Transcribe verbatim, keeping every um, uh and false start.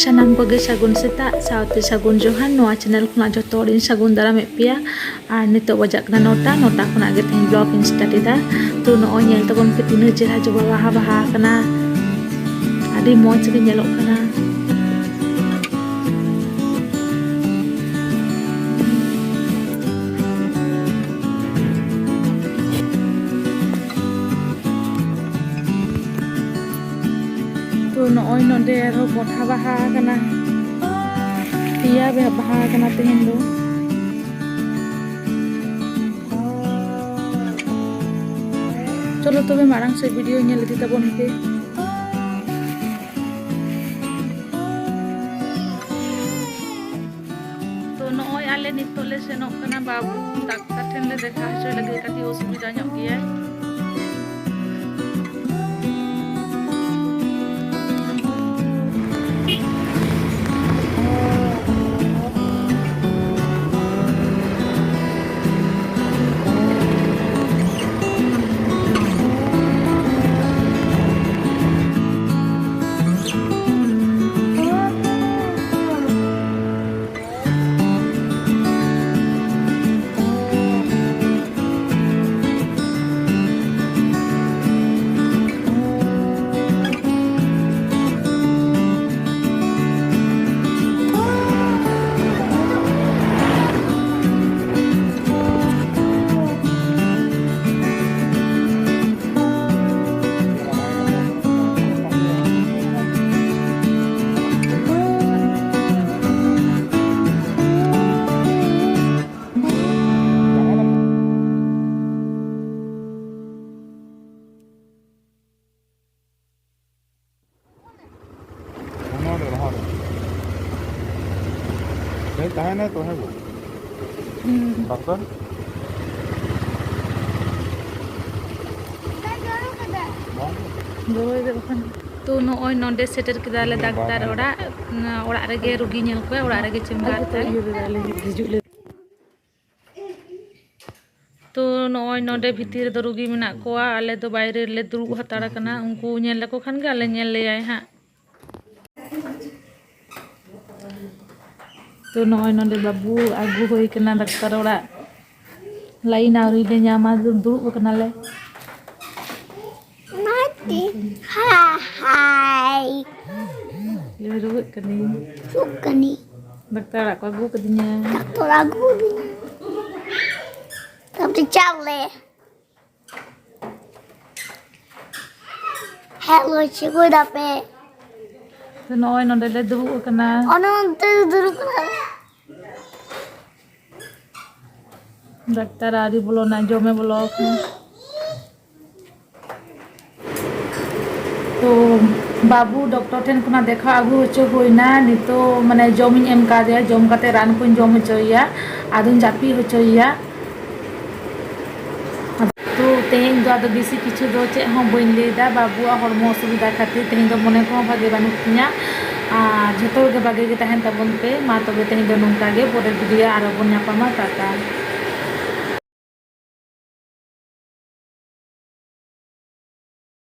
ᱥᱟᱱᱟᱢ ᱠᱚᱜᱮ ᱥᱟᱹᱜᱩᱱ ᱥᱮᱛᱟᱜ ᱥᱟᱶᱛᱮ ᱥᱟᱹᱜᱩᱱ ᱡᱚᱦᱟᱨ᱾ ᱱᱚᱣᱟ ᱪᱮᱱᱮᱞ ᱠᱷᱚᱱᱟᱜ ᱡᱚᱛᱚ ᱦᱚᱲᱤᱧ ᱥᱟᱹᱜᱩᱱ ᱫᱟᱨᱟᱢᱮᱫ ᱯᱮᱭᱟ᱾ ᱟᱨ ᱱᱤᱛᱚᱜ ᱵᱟᱡᱟᱜ ᱠᱟᱱᱟ ᱱᱚᱴᱟ᱾ ᱱᱚᱴᱟ ᱠᱷᱚᱱᱟᱜ ᱜᱮ ᱛᱮᱦᱮᱧ ᱵᱞᱚᱜ ᱤᱧ ᱥᱴᱟᱨᱴ ᱮᱫᱟ᱾ ᱛᱚ, ᱱᱚᱜᱼᱚᱭ ᱧᱮᱞ ᱛᱟᱵᱚᱱ ᱯᱮ, ᱛᱤᱱᱟᱹᱜ ᱪᱮᱦᱨᱟ ᱡᱚᱵᱟ ᱵᱟᱦᱟ ᱵᱟᱦᱟ ᱟᱠᱟᱱᱟ, ᱟᱹᱰᱤ ᱢᱚᱡᱽ ᱜᱮ ᱧᱮᱞᱚᱜ ᱠᱟᱱᱟ᱾ ᱛᱚ, ᱱᱚᱜᱼᱚᱭ ᱱᱚᱰᱮ ᱟᱨᱦᱚᱸ ᱵᱚᱰᱷᱟ ᱵᱟᱦᱟ ᱟᱠᱟᱱᱟ, ᱯᱮᱭᱟ ᱵᱟᱦᱟ ᱟᱠᱟᱱᱟ ᱛᱮᱦᱮᱧ ᱫᱚ᱾ ᱪᱚᱞᱚ ᱛᱚᱵᱮ ᱢᱟᱲᱟᱝ ᱥᱮᱫ ᱵᱷᱤᱰᱤᱭᱳ ᱧᱮᱞ ᱤᱫᱤ ᱛᱟᱵᱚᱱ ᱯᱮ᱾ ᱛᱚ, ᱱᱚᱜᱼᱚᱭ ᱟᱞᱮ ᱱᱤᱛᱚᱜ ᱞᱮ ᱥᱮᱱᱚᱜ ᱠᱟᱱᱟ ᱵᱟᱹᱵᱩ ᱰᱟᱠᱛᱟᱨ ᱴᱷᱮᱱ ᱞᱮ ᱫᱮᱠᱷᱟ ᱦᱚᱪᱚᱭ ᱞᱟᱹᱜᱤᱫ, ᱠᱟᱹᱴᱤᱡ ᱚᱥᱩᱵᱤᱫᱟ ᱧᱚᱜ ᱜᱮᱭᱟᱭ᱾ ᱛᱟᱦᱮᱱᱟᱭ ᱛᱚ, ᱦᱮᱸ ᱜᱚ? ᱦᱩᱸ᱾ ᱰᱟᱠᱛᱟᱨ? ᱵᱟᱝ᱾ ᱛᱚ, ᱱᱚᱜᱼᱚᱭ ᱱᱚᱰᱮ ᱥᱮᱴᱮᱨ ᱠᱮᱫᱟᱞᱮ ᱦᱩᱸ, ᱰᱟᱠᱛᱟᱨ ᱵᱟᱝ᱾ ᱚᱲᱟᱜ᱾ ᱚᱲᱟᱜ ᱨᱮᱜᱮ ᱨᱩᱜᱤ ᱧᱮᱞ ᱠᱚᱣᱟ, ᱚᱲᱟᱜ ᱨᱮᱜᱮ ᱪᱮᱢᱵᱟᱨ ᱛᱟᱭ᱾ ᱦᱤᱡᱩᱜ ᱞᱮ᱾ ᱛᱚ, ᱱᱚᱜᱼᱚᱭ ᱱᱚᱰᱮ ᱵᱷᱤᱛᱤᱨ ᱨᱮᱫᱚ ᱨᱩᱜᱤ ᱢᱮᱱᱟᱜ ᱠᱚᱣᱟ, ᱟᱞᱮ ᱫᱚ ᱵᱟᱭᱨᱮ ᱨᱮᱞᱮ ᱫᱩᱲᱩᱵ ᱦᱟᱛᱟᱲ ᱟᱠᱟᱱᱟ᱾ ᱩᱱᱠᱩ ᱧᱮᱞ ᱞᱮᱠᱚ ᱠᱷᱟᱱ ᱜᱮ ᱟᱞᱮ ᱧᱮᱞ ᱞᱮᱭᱟᱭ ᱦᱟᱸᱜ᱾ ᱛᱚ ᱱᱚᱜᱼᱚᱭ ᱱᱚᱰᱮ ᱵᱟᱹᱵᱩ ᱟᱹᱜᱩ ᱦᱩᱭ ᱠᱟᱱᱟ ᱰᱟᱠᱛᱟᱨ ᱚᱲᱟᱜ᱾ ᱞᱟᱭᱤᱱ ᱟᱹᱣᱨᱤ ᱞᱮ ᱧᱟᱢᱟ, ᱫᱩ- ᱫᱩᱲᱩᱵ ᱟᱠᱟᱱᱟᱞᱮ᱾ ᱚᱱᱟᱛᱮ ᱦᱟᱭ᱾ ᱞᱟᱹᱭ ᱢᱮ, ᱨᱩᱣᱟᱹᱜ ᱠᱟᱹᱱᱟᱹᱧ᱾ ᱨᱩᱣᱟᱹᱜ ᱠᱟᱹᱱᱟᱹᱧ᱾ ᱰᱟᱠᱛᱟᱨ ᱚᱲᱟᱜ ᱠᱚ ᱟᱹᱜᱩ ᱠᱟᱫᱤᱧᱟ᱾ ᱰᱟᱠᱛᱟᱨ ᱟᱹᱜᱩ ᱠᱟᱫᱤᱧᱟ᱾ ᱛᱟᱯᱚᱨᱮ ᱪᱟᱣᱞᱮ᱾ ᱦᱮᱞᱳ, ᱪᱮᱫ ᱠᱚᱭ ᱫᱟᱯᱮ? ᱛᱚ ᱱᱚᱜᱼᱚᱭ ᱱᱚᱰᱮ ᱞᱮ ᱫᱩᱲᱩᱵ ᱟᱠᱟᱱᱟ᱾ ᱚᱱᱮ ᱚᱱᱛᱮ ᱫᱩᱲᱩᱵ ᱠᱟᱱᱟ᱾ ᱰᱟᱠᱛᱟᱨ ᱟᱹᱣᱨᱤ ᱵᱚᱞᱚᱱᱟ, ᱡᱚᱢᱮ ᱵᱚᱞᱚ ᱟᱠᱟᱱᱟ᱾ ᱛᱚ ᱵᱟᱹᱵᱩ ᱰᱚᱠᱴᱚᱨ ᱴᱷᱮᱱ ᱠᱷᱚᱱᱟᱜ ᱫᱮᱠᱷᱟᱣ ᱟᱹᱜᱩ ᱦᱚᱪᱚ ᱦᱩᱭᱱᱟ᱾ ᱱᱤᱛᱚᱜ ᱢᱟᱱᱮ ᱡᱚᱢᱤᱧ ᱮᱢ ᱠᱟᱫᱮᱭᱟ, ᱡᱚᱢ ᱠᱟᱛᱮ ᱨᱟᱱ ᱠᱚᱧ ᱡᱚᱢ ᱦᱚᱪᱚᱭᱮᱭᱟ, ᱟᱫᱚᱧ ᱡᱟᱹᱯᱤᱫ ᱦᱚᱪᱚᱭᱮᱭᱟ᱾ ᱛᱚ ᱛᱮᱦᱮᱧ ᱫᱚ ᱟᱫᱚ ᱵᱮᱥᱤ ᱠᱤᱪᱷᱩ ᱫᱚ ᱪᱮᱫ ᱦᱚᱸ ᱵᱟᱹᱧ ᱞᱟᱹᱭᱫᱟ, ᱵᱟᱹᱵᱩᱣᱟᱜ ᱦᱚᱲᱢᱚ ᱚᱥᱩᱵᱤᱫᱷᱟ ᱠᱷᱟᱹᱛᱤᱨ ᱛᱮᱦᱮᱧ ᱫᱚ ᱢᱚᱱᱮ ᱠᱚᱦᱚᱸ ᱵᱷᱟᱜᱮ ᱵᱟᱹᱱᱩᱜ ᱛᱤᱧᱟ᱾ ᱟᱨ ᱡᱷᱚᱛᱚ ᱦᱚᱲ ᱜᱮ ᱵᱷᱟᱜᱮ ᱜᱮ ᱛᱟᱦᱮᱱ ᱛᱟᱵᱚᱱ ᱯᱮ᱾ ᱢᱟ ᱛᱚᱵᱮ ᱛᱮᱦᱮᱧ ᱫᱚ ᱱᱚᱝᱠᱟ ᱜᱮ, ᱯᱚᱨᱮᱨ ᱵᱷᱤᱰᱤᱭᱳ ᱟᱨᱚ ᱵᱚᱱ ᱧᱟᱯᱟᱢᱟ᱾ ᱴᱟᱴᱟ᱾